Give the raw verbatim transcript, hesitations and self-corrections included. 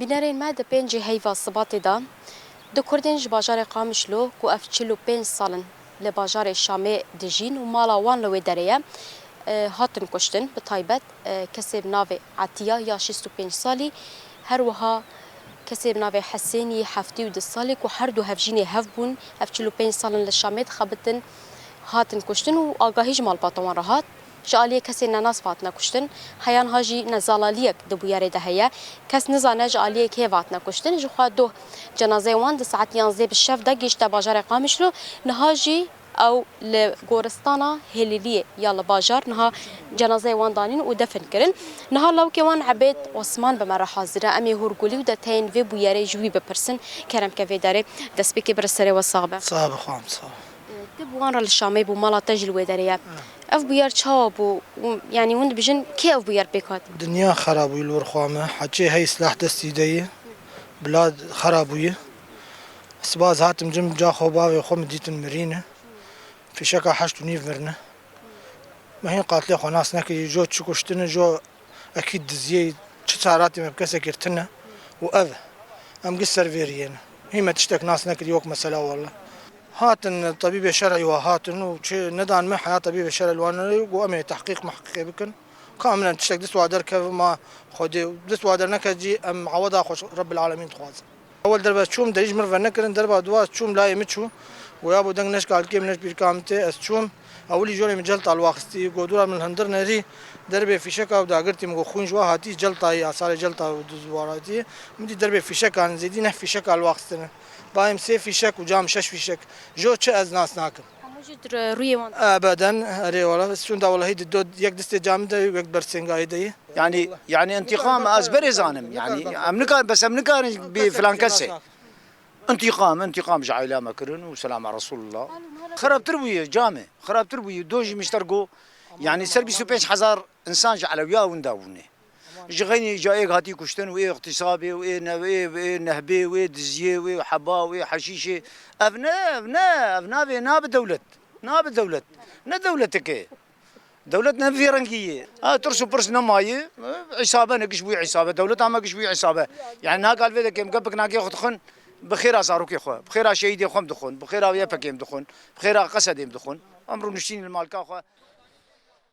Bînerên me di pêncê heyva Sibatê de du Kurdên ji bajarê Qamişlo ku ev çil û pênc sal in li bajarê Şamê dijîn û mala wan li wê derê ye, e, hatin kuştin. Bi taybet, e, kesê bi navê Etiya ya şêst û pênc salî, her wiha kesê bi navê Hesênî heftê û du salî ku her du hevjînê hev bûn, ev çil û pênc sal in li Şamê dixebitin, hatin kuştin û agahî ji malbata wan re hat. Ji aliyê kesên nenas hatine kuştin, heya niha jî nezalaliyek di bûyerê de heye. Kes nizane ji aliyê kê hatine kuştin. Jixwe doh cenazeyê wan di saet yanzdeh bi şev de gihişte bajarê Qamişlo. Niha jî ew li goristana Hêlîliyê ya li bajar niha cenazeyê wan danîn û defin kirin. Niha lawikê wan Ebêd Osman bi me re hazir e. Em ê hûrgulî û deteyên vê bûyerê ji wî bipirsin. Kerem ke vê derê destpêkê bire serê we sax be. Sax be xwam, sax be. Tu bi wan re li Şamê bû, mala te jî li wê derê ye. Ev bûyer çawa bû? Û, yanî hûn dibêjin, kê ev bûyer pêk hat? Dinya xera bûyî li wir xwe me. Heçê hey silah destî de yî. Bila xera bûyî. Siba ez hatim cim ca xwe bavê xwe min dîtin mirîne. Fîşeka heşt û nîv mirine. Me hîn qatilê xwe nas nekirî. Jo çi kuştine, jo Ekîd diziyê çi çaratê me bi kesekê tune û ev e. Em giş ser vê riyê ne. Hî me tiştek nas nekiriye wek mesela wele. Hatin tebîbê şer'î wa hatin û çi nedan me heya tebîbê şer'î li wan nerê got em ê tehqîq mehqîqê bikin. Kamilen tiştek dist wa derkeve ma Xwedê dist wa derneket jî em eweda xwe Rebbil Alemîn dixwazin. Ewil derve çûm, derî ji min ve nekirin, derva dua çûm layê min çû. Goya bo deng neşka alkê min, neş pîrka min tê, ez çûm. Ewilî jorê min celta li waxistî, godura min li hundir nerî. Derbê fîşeka û dagirtî min got xwîn ji wa hatî, celtayî, asarê celta û duz wa hatî. Min dî derbê fîşekan zêdî neh fîşeka li waxistine. Bayê min sê fîşek û ca min şeş fîşek. Jo çi ez nas nakim. Hemû jî dir-, rûyê wan. Ebeden, erê wala, sûnda wala hî di do, yek distê ca min de, yek ber sêngayê de yî. Yani, yani intiqam ez berê zanim. Yani, em nikar, bes em nikarin bi filan kesê. İntikam, intikam ji aîla me kirin û selama Resulullah. Xirabtir bûye, camê. Xirabtir bûye. Do jî mişter go. Yani, ser bîst û pênc hezar insan ji Elewiya winda bûne. Ji xeynî ca êk hatî kuştin û ê îqtisabê û ê ne-, ê, ê nehbê û ê diziyê û ê heba û ê heşîşê. Ev ne, ev ne, ev nabê, nabe dewlet. Nabe dewlet. Ne dewleteke. Dewlet ne vî rengî ye. Ha, tirs û pirs nemaye. Îsabe ne giş bûye îsabe. Dewleta me giş bûye îsabe. Yani niha kal vê de kêm gepik nakê xwe dixwin. Bi xêra zarokê xwe. Bi xêra şehîdê xwe em dixwin. Bi xêra Y P G'ê em dixwin. Bi xêra Qesedê em dixwin. Em rûniştîn li malka xwe.